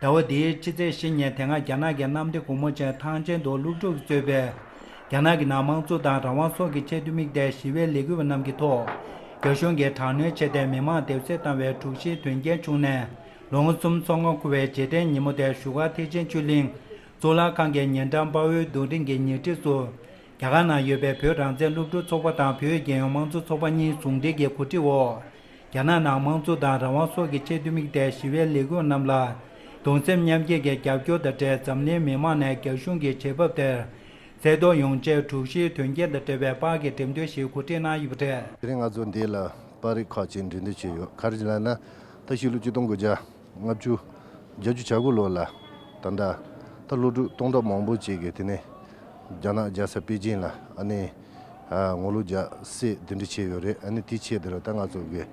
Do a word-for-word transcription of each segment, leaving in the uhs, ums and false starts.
ཟླ་བ་འདིའི་ཕྱི་ཚེས་བཞི་ཉིན་དེ་སྔ་རྒྱ་ནག་གི་གནམ་བདེ་སྒོ་མོ་ཆེ་ཐང་ཆེན་དུ་སློབ་ཕྲུག་གིས་གཙོས་པའི་རྒྱ་ནག་གི་ནང་དམངས་གཙོ་དང་རང་དབང་སོགས་ཀྱི་ཆེད་དུ་དམིགས་ཏེ་ཞི་བའི་ལས་འགུལ་བ་རྣམས་ཀྱི་ཐོག་རྒྱ་གཞུང་གིས་དྲག་གནོན་བྱས་ཏེ་མི་མང་འདེབས་གསོད་བཏང་བའི་དྲུག་བཞིའི་དོན་རྐྱེན་བྱུང་ནས་ལོ་ངོ་གསུམ་འཚོ་བ་འཁོར་བའི་རྗེས་དྲན་ཉིན་མོ་དེ་བཞུགས་སྒར་ཐེག་ཆེན་ཆོས་གླིང་གཙུག་ལག་ཁང་གི་ཉེ་འགྲམ་དཔའ་བོའི་རྡོ་རིང་གི་ཉེ་འཁྲིས་སུ། རྒྱ་གར་ནང་ཡོད་པའི་བོད་རང་བཙན་སློབ་ཕྲུག་ཚོགས་པ་དང་བོད་རྒྱལ་ཡོངས་དམངས་གཙོ་ཚོགས་པ་གཉིས་ཟུང་འབྲེལ་གྱི་གོ་སྒྲིག་འོག་རྒྱ་ནག་ནང་དམངས་གཙོ་དང་རང་དབང་སོགས་ཀྱི་ཆེད་དུ་དམིགས་ཏེ་ཞི་བའི་ལས་འགུལ་རྣམས་ལ་གདུང་སེམས་མཉམ་སྐྱེད་ཀྱི་རྒྱབ་སྐྱོར་དང་འབྲེལ་འཛམ་གླིང་མི་མང་ནས་རྒྱ་གཞུང་གི་བྱེད་བབ་དེར་གསལ་སྟོན་ཡོང་ཆེད་དྲུག་བཞིའི་དོན་རྐྱེན་དང་འབྲེལ་བའི་པར་གྱི་འགྲེམས་སྟོན་ཞིག་གོ་སྒྲིག་གནང་ཡོད་པ་རེད། དེ་རིང་ང་ཚོ་འདི་ལ་པར་རིས་ཁག་ཅིག་འགྲེམས་སྟོན་བྱས་ཡོད། ག་རེ་ལབ་ན་ད་ཕྱི་ལོ་ཆིག་སྟོང་དགུ་བརྒྱ་ལྔ་བཅུ་བརྒྱད་ཅུ་གྱ་དགུ་ལོ་ལ་ད་ལྟ་ད་སློབ་ཕྲུག་སྟོང་ཕྲག་མང་པོ་ཅིག་གིས་དེ་ནས་རྒྱ་ནག་རྒྱལ་ས་པེ་ཅིང་ལ་ཨ་ནི་ཨ་ངོ་ལོག་རྒྱག་སའི་འདི་འདྲ་བྱས་ཡོད་རེད། ཨ་ནི་དེའི་ཆེད་དུ་ལ་ད་ང་ཚོ་གི་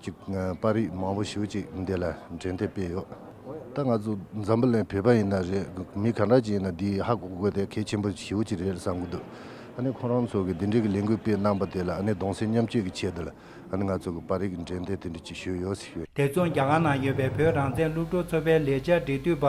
ཅིག་ཨ་པར་རིས་མང་པོ་ཞེ་པོ་ཅིག་འདི་ལ་འགྲེམས་སྟོན་སྤེལ་ཡོད། ད་ང་ཚོ་འཛམ་བུ་གླིང་བོད་པ་ཡིན་ན་རེད། མི་ག་འདྲ་ཅིག་ཡིན་ན་འདི་ཧ་གོ་དགོས་དེ་གལ་ཆེན་པོ་ཞེ་པོ་ཅིག་རེད་བསམ་གི་འདུག་ཨ་ནི་ཁོ་རང་ཚོ་གི་འདི་འདྲའི་གི་ལས་འགུལ་སྤེལ་གནང་པ་དེ་ལ་ཨ་ནི་གདུང་སེམས་མཉམ་སྐྱེད་ཀྱི་ཆེད་དུ་ལ་ཨ་ནི་ང་ཚོ་གི་པར་རིས་ཀྱི་འགྲེམས་སྟོན་དེ་འདྲ་ཅིག་ཞུས་ཡོད་ཟེར་ཞུས། དེ་མཚུངས་རྒྱ་གར་ནང་ཡོད་པའི་བོད་རང་བཙན་སློབ་ཕྲུག་ཚོགས་པའི་ལས་འཆར་འབྲེལ་མཐུད་པ་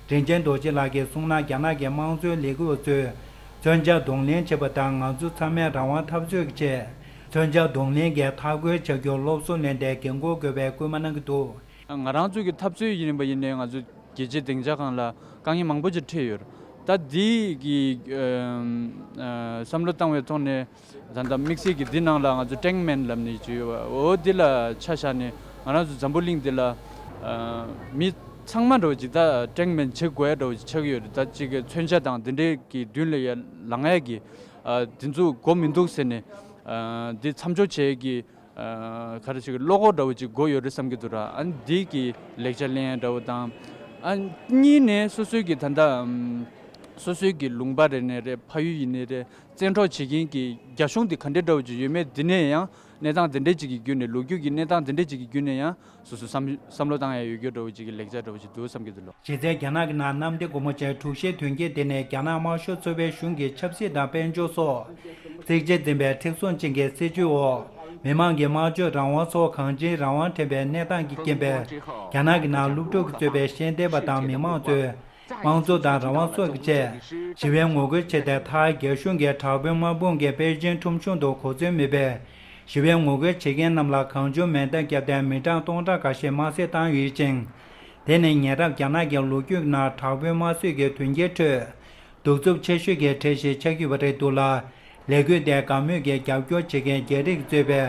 རིན་ཆེན་རྡོ་རྗེ་ལགས་ཀྱིས་གསུངས་ན། རྒྱ་ནག་གི་དམངས་གཙོའི་ལས་འགུལ་བ་ཚོས་མཚོན་ཆ་གདོང་ལེན་བྱེད་པ་དང་ང་ཚོ་ཚང་མས་རང་དབང་འཐབ་རྩོད་ཀྱི་ཆེད་མཚོན་ཆ་གདོང་ལེན་གྱིས་མཐའ་འཁོར་བྱ་རྒྱུར་སློབ་གསོ་ལེན་ཏེ་འགན་འཁུར་དགོས་པའི་སྐུལ་མ་གནང་གི་འདུག་ང་རང་ཚོ་གི་འཐབ་རྩོད་ཡིན་པ་ཡིན་ནའི་ང་ཚོ་རྒྱལ་སྤྱིའི་སྡིངས་ཆ་སྒང་ལ་དཀའ་ངལ་མང་པོ་ཅིག་འཕྲད་ཡོད་རེད། ད་འདི་གི་ཨ་ཨ་བསམ་བློ་བཏང་བའི་ཐོག་ནས་ད་ལྟ་དམིགས་བསལ་གྱི་འདི་ནང་ལ་ང་ཚོ་ཀྲེང་མེན་ལབ་ནས་ཅིག་ཡོད་པ། འོ་འདི་ལ་ཆ་བཞག་ནས་ང་རང་ཚོ་འཛམ་བུ་གླིང་འདི་ལ་ཨ་མི་ཚང་མ་འདྲ་བོ་ཅིག་ད་ཀྲེང་མེན་བྱེད་དགོས་ཡ་འདྲ་བོ་ཅིག་ཆགས་ཀྱི་ཡོད་རེད། ད་ཅིག་གི་མཚོན་ཆ་དང་འདི་འདྲའི་གི་མདུན་ལ་ཡ་ལངས་ཡ་གི་ཨ་འདི་ཚོ་དགོས་མི་འདུག་ཟེར་ནས་ཨ་འདི་མཚམས་འཇོག་བྱེད་ཀྱི་ཨ་ག་རེ་ཞིག་བློ་ཁོག་འདྲ་བོ་ཅིག་དགོས་ཡོད་རེད་བསམ་གྱི་འདུག་ར། ཨ་ནི་འདི་གི་ལེགས་ཆ་ལེན་ཡ་འདྲ་བོ་དང་། ཨ་གཉིས་ནས་སོ་སོའི་གི་ད་ལྟ་ཨམ་སོ་སོའི་གི་ལུང་པ་རེ་ནས་རེད། ཕ་ཡུལ་ཡིན་ནའི་རེད། བཙན་འཕྲོག་བྱེད་མཁན་གྱི་རྒྱ་གཞུང་འདི་ག་འདྲའི་འདྲ་བོ་ཅིག་ཡོད་མེད། འདི་ནས་ཡང་གནས་སྟངས་འདི་འདྲའི་ཅིག་གི་བརྒྱུད་ནས་ལོ་རྒྱུས་ཀྱི་གནས་སྟངས་འདི་འདྲའི་ཅིག་གི་བརྒྱུད་ནས་ཡང་སོ་སོ་བསམ་བསམ་བློ་བཏང་ཡ་ཡོད་རྒྱུ་འདྲ་བོ་ཅིག་གི་ལེགས་ཆ་འདྲ་བོ་ཅིག་འདུག་བསམ་གྱི་འདུག་ལོ། གཞི་རྩའི་རྒྱ་ནག་གི་ནང་གནམ་བདེ་སྒོ་མོ་ཆེའི་དྲུག་བཞིའི་དོན་རྐྱེན་དེ་ནི་རྒྱ་ནག་དམར་ཤོག་ཚོགས་པའི་གཞུང་གི་ཆབ་སྲིད་དང་དཔལ་འབྱོར་སོགས་བརྩེགས་ཆས་འཛིན་པའི་མཁྲེགས་བཟུང་ཅན་གྱི་སྲིད་བྱུས་འོག་མི་དམངས་ཀྱི་སྨྲ་བརྗོད་རང་དབང་སོགས་གང་ཅིའི་རང་དབང་བྲལ་བའི་གནས་སྟངས་ཀྱི་རྐྱེན་པས། རྒྱ་ནག་གི་ནང་སློབ་ཕྲུག་གིས་གཙོས་པའི་ཤེས་ལྡན་པ་དང་མི་མང་ཚོས་དམངས་གཙོ་དང་རང་དབང་སོགས་ཀྱི་ཆེད་ཞི་བའི་ངོ་རྒོལ་བྱས་ཏེ། མཐར་རྒྱ་གཞུང་གིས་དྲག་དཔོན་དམག་དཔུང་གིས་པེ་ཅིན་ཁྲོམ་གཞུང་དུ་གོ་མཚོན་མེད་པའི་ཞི་བའི་ངོ་རྒོལ་བྱེད་མཁན་རྣམས་ལ་གང་བྱུང་མེ་མདའ་བརྒྱབ་སྟེ་མི་གྲངས་སྟོང་ཕྲག་འགའ་ཤས་དམར་གསོད་བཏང་ཡོད་ཅིང་། དེ་ནི་ཉེ་རབས་རྒྱ་ནག་གི་ལོ་རྒྱུས་ནང་དྲག་དཔོན་དམར་གསོད་ཀྱི་དོན་རྐྱེན་ཁྲོད་གདུག་རྩུབ་ཆེ་ཤོས་ཀྱི་གྲས་ཤིག་ཆགས་ཡོད་པ་རེད་འདུག་ལ། ལས་འགུལ་དེ་དགའ་མོས་ཀྱིས་རྒྱབ་སྐྱོར་བྱེད་མཁན་རྒྱ་རིགས་གཙོས་པའི་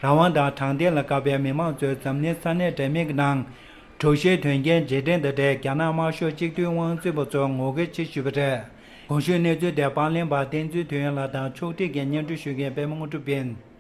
རང་དབང་དང་དྲང་བདེན་ལ་དགའ་བའི་མི་མང་ཚོས་འཛམ་གླིང་ས་གནས་འདྲ་མིན་གྱི་ནང་དྲུག་བཞིའི་དོན་རྐྱེན་རྗེས་དྲན་དང་འབྲེལ་རྒྱ་ནག་དམར་ཤོག་གཅིག་སྡུད་དབང་འཛིན་པ་ཚོས་ངོ་རྒོལ་བྱེད་བཞིན་པ་རེད། གོང་ཞུས་གནས་ཚུལ་དེ་པར་ལེན་པ་བསྟན་འཛིན་དོན་ཡོད་ལགས་དང་ཕྱོགས་སྒྲིག་གིས་སྙན་སྒྲོན་ཞུ་མཁན་པད་མ་དངོས་གྲུབ་ཡིན།